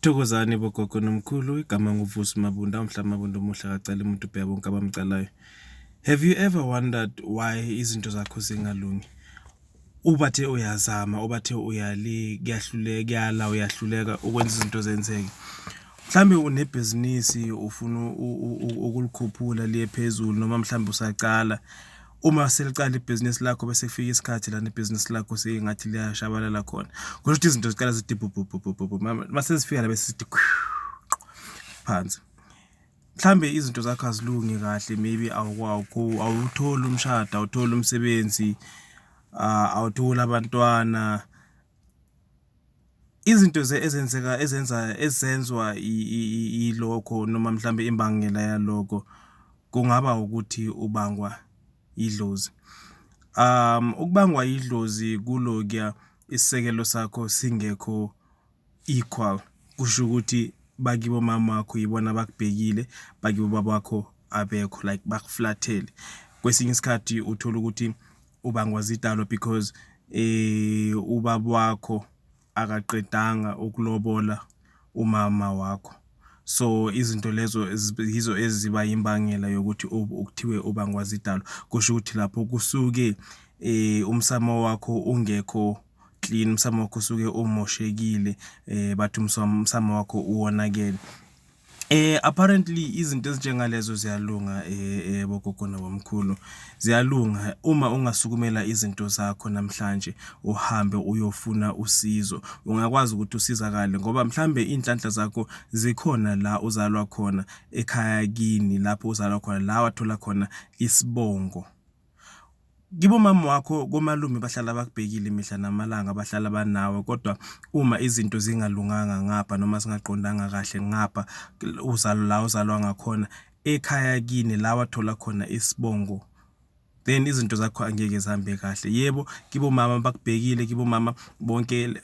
Thokozani bogogo nomkhulu, igama nguVusi Mabunda, umhla Mabunda omuhle akacela umuntu ubheka bonke abamcalayo. Have you ever wondered why izinto zakho zingalungi? Ubathe uyazama, ubathe uyali, kuyahluleka, kuyala, uyahluleka ukwenza izinto zenzeke. Mhlambe unebhizinisi ufuna ukulikhuphula liye phezulu noma mhlambe usacala. Uma seliqala ibhizinisi lakho bese kufika isikhathi lana ibhizinisi lakho sengathi liyashabalala khona. Kusho ukuthi izinto ziqala zithi bhu bhu bhu bhu bhu bhu mase zifika la bese zithi phansi. Mhlambe izinto zakho azilungi kahle maybe awutholi umshado, awutholi umsebenzi, awutholi abantwana. Izinto ezenzeka ezenza ezenzwa ilokho noma mhlambe imbangela yaloko kungaba ukuthi ubangwa idlozi. Ukubangwa idlozi kulokuya isisekelo sakho singekho equal, kusho ukuthi bakibo mama wakho yibona abakubhekile, bakibo baba wakho abekho like bakuflathele. Kwesinye isikhathi uthola ukuthi ubangwa zidalwa because ubaba wakho akaqedanga ukulobola umama wakho. So izinto lezo yizo eziba imbangela yokuthi kuthiwe ubangwa zidalwa. Kusho ukuthi lapho kusuke umsamo wakho ungekho clean, umsamo wakho usuke umoshekile, bathi umsamo wakho uwonakele. Apparently izinto ezinjengalezo ziyalunga bogogo nabomkhulu, ziyalunga uma ungasukumela izinto zakho namhlanje uhambe uyofuna usizo. Ungakwazi ukuthi usizakale ngoba mhlambe iy'nhlanhla zakho zikhona la uzalwa khona ekhaya kini lapho uzalwa khona la wathola khona isibongo. Kibo mama wakho komalume bahlala bakubhekile imihla namalanga, bahlala banawe kodwa uma izinto zingalunganga ngapha noma zingaqondanga kahle ngapha uzalo la ozalwa ngakhona ekhaya kini la wathola khona isibongo, then izinto zakho angeke zihambe kahle. Yebo, kibo mama bakubhekile, kibo mama bonke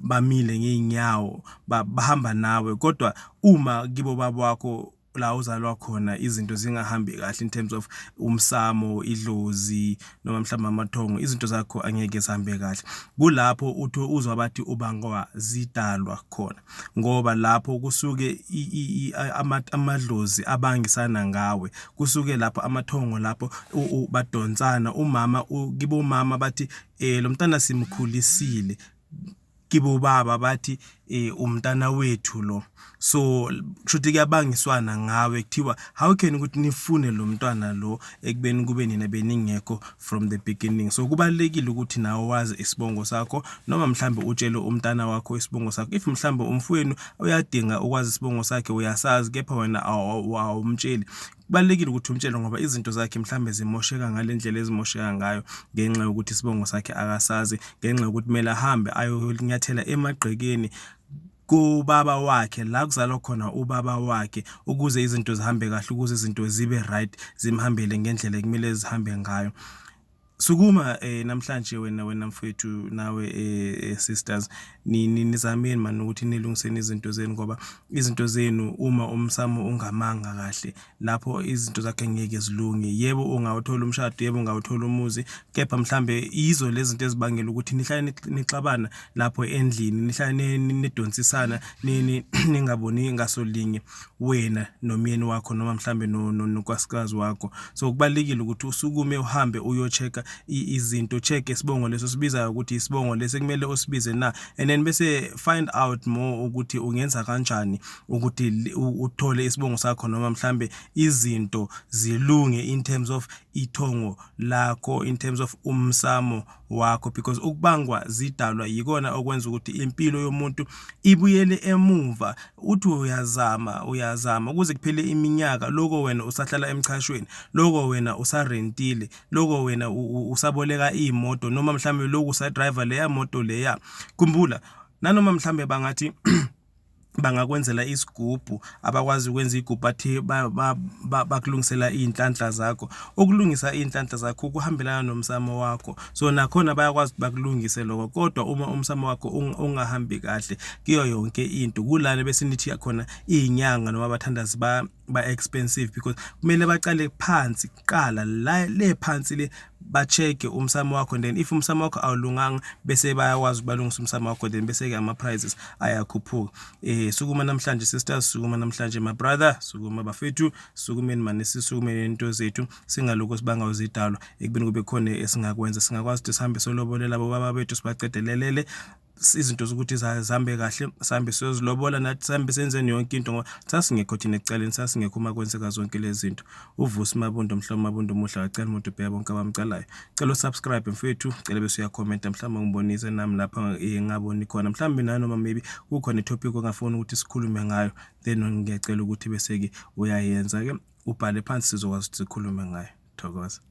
bamile ngey'nyawo bahamba nawe kodwa uma kibo baba wakho la uzalwa khona izinto zingahambi kahle in terms of umsamo, idlozi noma mhlawumbe amathongo, izinto zakho angeke zihambe kahle. Kulapho uthi uzwa bathi ubangwa zidalwa khona ngoba lapho kusuke amadlozi abangisana ngawe, kusuke lapho amathongo lapho badonsana umama kibomama bathi lo mntana simkhulisile, kibobaba bathi umntana wethu lo. So kushuthi kuyabangiswana ngawe kuthiwa how can ukuthi nifune lo mntwana lo ekubeni kube nina beningekho from the beginning. So kubalulekile ukuthi nawe wazi isibongo sakho noma mhlambe utshele umntana wakho isibongo sakho. If mhlambe umfowenu uyadinga ukwazi isibongo sakhe uyasazi kepha wena awumtsheli. Kubalulekile ukuthi umtshele ngoba izinto zakhe mhlambe zimosheka ngale ndlela ezimosheka ngayo ngenxa yokuthi isibongo sakhe akasazi, ngenxa yokuthi kumele ahambe ayonyathela emagqekeni kubaba wakhe la kuzalwa khona ubaba wakhe ukuze izinto zihambe kahle, ukuze izinto zibe right, zimhambele ngendlela ekumele zihambe ngayo. Sukuma namhlanje wena mfowethu nawe sisters, nizameni mani ukuthi nilungiseni izinto zenu ngoba izinto zenu uma umsamo ungamanga kahle lapho izinto zakhe ngeke zilunge. Yebo ungawuthola umshado, yebo ungawuthola umuzi, kepha mhlambe yizo lezi zinto ezibangela ukuthi nihlale nixabana lapho endlini, nihlale nidonsisana ningaboni ngaso linye wena nomyeni wakho noma mhlambe nonkosikazi wakho. So kubalulekile ukuthi usukume uhambe uyo-check-a izinto, check isibongo leso osibizayo ukuthi isibongo lesi ekumele usibize na, and then bese find out more ukuthi ungenza kanjani ukuthi uthole isibongo sakho noma mhlambe izinto zilunge in terms of ithongo lakho, in terms of umsamo wakho because ukubangwa zidalwa yikona okwenza ukuthi impilo yomuntu ibuyele emuva. Uthi uyazama uyazama kuze kuphele iminyaka loko wena usahlala emchashweni, loko wena usarentile, loko wena usaboleka iy'moto noma mhlambe loku usadrayiva leya moto leya. Khumbula nanoma mhlambe bangathi bangakwenzela isigubhu, abakwazi ukwenza igubhu bathi bakulungisela iy'nhlanhla zakho. Ukulungisa iy'nhlanhla zakho kuhambelana nomsamo wakho, so nakhona bayakwazi ukuthi bakulungise lokho kodwa uma umsamo wakho ungahambi kahle kuyo yonke into kulana bese nithi khona iy'nyanga noma abathandazi. Ba expensive because kumele baqale phansi kuqala, la le phansi le, ba-check umsamo wakho. Then if umsamo wakho awulunganga, bese bayakwazi ukubalungisa umsamo wakho, then bese-ke ama-prices ayakhuphuka. Sukuma namhlanje sisters, sukuma namhlanje my brother, sukuma bafethu, sukumeni mane, sisukumeni into zethu, singalokhu sibanga izidalwa ekubeni kube khona esingakwenza. Singakwazi ukuthi sihambe solobolela bobaba bethu, sibacedelelele izinto zokuthi zihambe kahle, sihambe siyozilobola nathi, sihambe senzeni yonke into, ngoba sasingekho thina ekucaleni, sasingekho uma kwenzeka zonke lezi zinto. UVusi Mabundo, mhlawumbe Mabundo muhle, akacela umuntu ubheka bonke abamcalayo. Cela usubscribe mfethu, cela bese uyakhomenta, mhlawumbe ngibonise nami lapha ngingaboni khona, mhlawumbe nanoma maybe kukhona itopic ongafuni ukuthi sikhulume ngayo, then ngiyacela ukuthi bese-ke uyayenza-ke, ubhale phansi, sizokwazi ukuthi sikhulume ngayo. Thokoza.